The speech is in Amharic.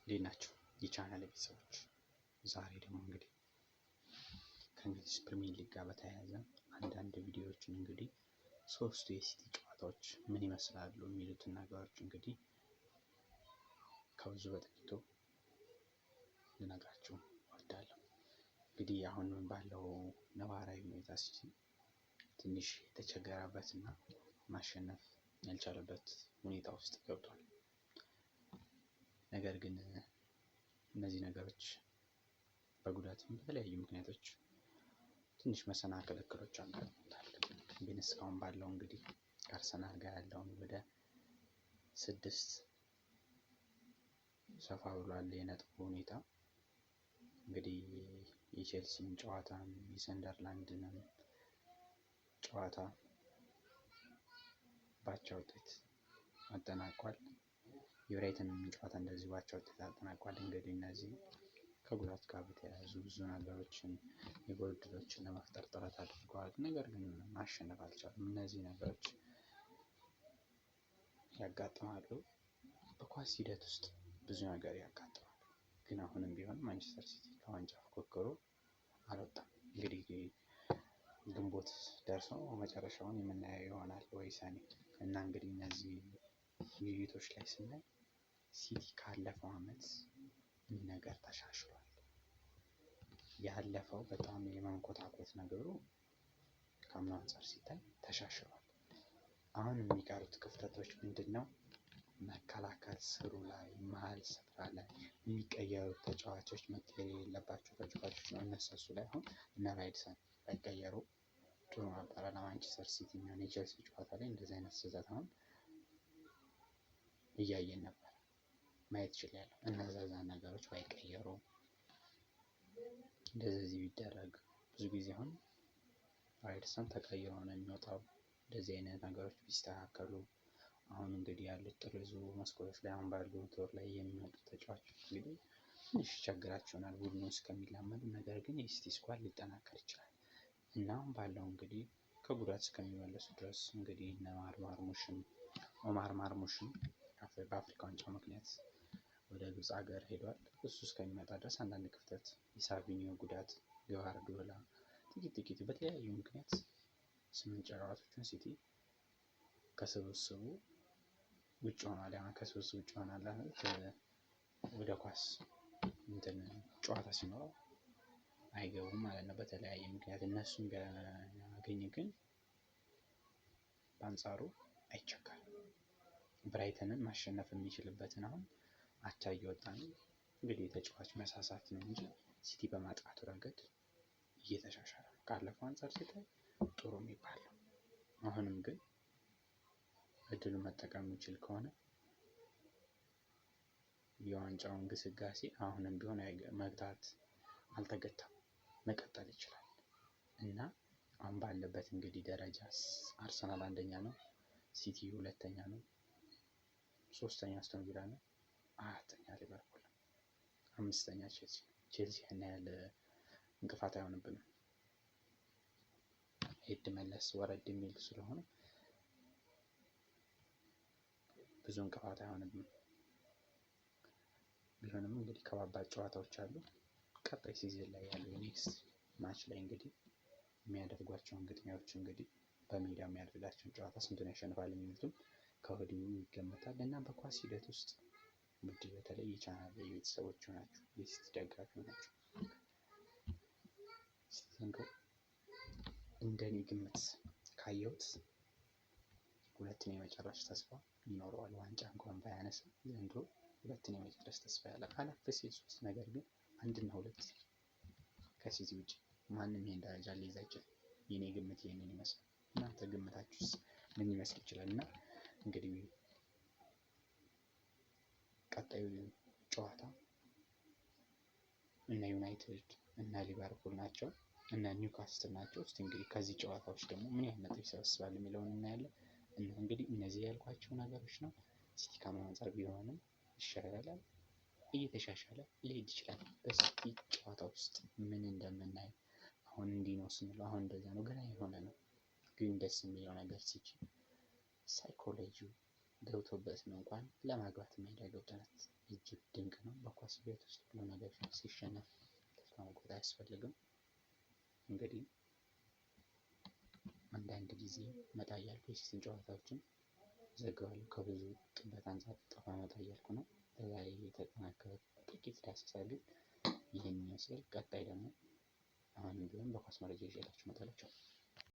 እንዴት ናቸው የቻናል ቤተሰቦች? ዛሬ ደግሞ እንግዲህ ከእንግሊዝ ፕሪሚየር ሊግ ጋር በተያያዘ አንዳንድ ቪዲዮዎችን እንግዲህ ሶስቱ የሲቲ ጨዋታዎች ምን ይመስላሉ የሚሉትን ነገሮች እንግዲህ ከብዙ በጥቂቱ ልነግራችሁ እወዳለሁ። እንግዲህ አሁን ባለው ነባራዊ ሁኔታ ሲቲ ትንሽ የተቸገረበት እና ማሸነፍ ያልቻለበት ሁኔታ ውስጥ ገብቷል። ነገር ግን እነዚህ ነገሮች በጉዳትም በተለያዩ ምክንያቶች ትንሽ መሰናክል እክሎች አጋጥሞታል። ግን እስካሁን ባለው እንግዲህ ከአርሰናል ጋር ያለውን ወደ 6 ሰፋ ብሏል የነጥቡ ሁኔታ። እንግዲህ የቼልሲን ጨዋታ የሰንደርላንድንም ጨዋታ በአቻ ውጤት አጠናቋል። የብራይተንን ጨዋታ እንደዚሁ በአቻ ውጤት አጠናቋል። እንግዲህ እነዚህ ከጉዳት ጋር በተያያዙ ብዙ ነገሮችን የጎል ዕድሎችን ለመፍጠር ጥረት አድርገዋል። ነገር ግን ማሸነፍ አልቻሉም። እነዚህ ነገሮች ያጋጥማሉ። በኳስ ሂደት ውስጥ ብዙ ነገር ያጋጥማል። ግን አሁንም ቢሆን ማንቸስተር ሲቲ ከዋንጫ ፉክክሩ አልወጣም። እንግዲህ ግንቦት ደርሶ መጨረሻውን የምናየው ይሆናል ወይ ሰኔ። እና እንግዲህ እነዚህ ውይይቶች ላይ ስናይ ሲቲ ካለፈው አመት ምን ነገር ተሻሽሏል? ያለፈው በጣም የማንኮታኮት ነገሩ ከአምናው አንፃር ሲታይ ተሻሽሏል። አሁን የሚቀሩት ክፍተቶች ምንድን ነው? መከላከል ስሩ ላይ፣ መሀል ስፍራ ላይ የሚቀየሩት ተጫዋቾች መቀየር የሌለባቸው ተጫዋቾች ነው። እነሱ ላይ አሁን እነ ራይድሰን ባይቀየሩ ጥሩ ነበረ። ለማንቸስተር ሲቲ የሚሆን የቼልሲ ጨዋታ ላይ እንደዚህ አይነት ስህተት አሁን እያየን ነበር፣ ማየት ይችላል። እነዛ ነገሮች ባይቀየሩ እንደዚህ ቢደረግ ብዙ ጊዜ አሁን ራይድሰን ተቀይሮ ነው የሚወጣው። እንደዚህ አይነት ነገሮች ቢስተካከሉ አሁን እንግዲህ ያሉት ጥሩ የዝውውር መስኮቶች ላይ አሁን ባሉ ቶር ላይ የሚወጡ ተጫዋቾች እንግዲህ ትንሽ ይቸግራቸውናል ቡድኑ እስከሚላመዱ። ነገር ግን የሲቲ squad ሊጠናከር ይችላል እና አሁን ባለው እንግዲህ ከጉዳት እስከሚመለሱ ድረስ እንግዲህ እነ ማርሙሽም ኦማር ማርሙሽም በአፍሪካ ዋንጫው ምክንያት ወደ ግብፅ ሀገር ሄዷል። እሱ እስከሚመጣ ድረስ አንዳንድ ክፍተት የሳቪኒዮ ጉዳት፣ ግቫርዲዮላ ጥቂት ጥቂት በተለያዩ ምክንያት 8 ጨዋታዎችን ሲቲ ከስብስቡ ውጭ ሆኗል። ያ ከስብስቡ ውጭ ሆኗል ማለት ወደ ኳስ እንትን ጨዋታ ሲኖረው አይገቡም ማለት ነው። በተለያየ ምክንያት እነሱን ቢያገኝ ግን በአንጻሩ አይቸገርም። ብራይተንን ማሸነፍ የሚችልበትን አሁን አቻ እየወጣ ነው። እንግዲህ የተጫዋች መሳሳት ነው እንጂ ሲቲ በማጥቃቱ ረገድ እየተሻሻለ ነው። ካለፈው አንጻር ሲታይ ጥሩ የሚባል ነው። አሁንም ግን እድሉን መጠቀም የሚችል ከሆነ የዋንጫውን ግስጋሴ አሁንም ቢሆን መግታት አልተገታም፣ መቀጠል ይችላል። እና አሁን ባለበት እንግዲህ ደረጃ አርሰናል አንደኛ ነው፣ ሲቲ ሁለተኛ ነው፣ ሶስተኛ አስቶን ቪላ ነው፣ አራተኛ ሊቨርፑል ነው፣ አምስተኛ ቼልሲ ነው። ቼልሲ ያን ያህል እንቅፋት አይሆንብንም። ሄድ መለስ ወረድ የሚል ስለሆነ ብዙ እንቅፋት አይሆንብንም። ቢሆንም እንግዲህ ከባባድ ጨዋታዎች አሉ። ቀጣይ season ላይ ያለው next match ላይ እንግዲህ የሚያደርጓቸውን ግጥሚያዎች እንግዲህ በሜዳ የሚያደርጋቸውን ጨዋታ ስንቱን ያሸንፋል የሚሉትም ከወዲሁ ይገመታል። እና በኳስ ሂደት ውስጥ ውድ በተለይ የቻናል ቤተሰቦች ሆናችሁ የሲቲ ደጋፊ ሆናችሁ ዘንድሮ እንደኔ ግምት ካየሁት ሁለትን የመጨረስ ተስፋ ይኖረዋል። ዋንጫ እንኳን ባያነሳ ዘንድሮ ሁለትን የመጨረስ ተስፋ ያለ አለፍ ሲል 3፣ ነገር ግን 1 እና 2 ከሲቲ ውጭ ማንም ይሄን ደረጃ ሊይዝ አይችልም። የኔ ግምት ይሄንን ይመስላል። እናንተ ግምታችሁስ ምን ይመስል ይችላል? እና እንግዲህ ቀጣዩ ጨዋታ እነ ዩናይትድ እና ሊቨርፑል ናቸው እና ኒውካስትል ናቸው። እስቲ እንግዲህ ከዚህ ጨዋታዎች ደግሞ ምን ያህል ነጥብ ይሰበስባል የሚለውን እናያለን። እና እንግዲህ እነዚህ ያልኳቸው ነገሮች ነው። ሲቲ ከምን አንፃር ቢሆንም ይሻላል፣ እየተሻሻለ ሊሄድ ይችላል። በሲቲ ጨዋታ ውስጥ ምን እንደምናይ አሁን እንዲህ ነው ስንለው አሁን እንደዛ ነው ገና የሆነ ነው። ግን ደስ የሚለው ነገር ሲቲ ሳይኮሎጂው ገብቶበትም እንኳን ለማግባት የሚያደርገው ጥረት እጅግ ድንቅ ነው። በኳስ ቤት ውስጥ ሁሉ ነገር ሲሸነፍ ተስፋ መቁረጥ አያስፈልግም። እንግዲህ አንዳንድ ጊዜ መጣ እያልኩ የሲቲን ጨዋታዎችን ዘግባለሁ። ከብዙ ጥበት አንጻር ጠፋ መጣ እያልኩ ነው። ለዛሬ የተጠናከረ ጥቂት ዳሰሳ ግን ይህን ይመስላል። ቀጣይ ደግሞ አሁንም ቢሆን በኳስ መረጃ ይዤላችሁ እመጣለሁ።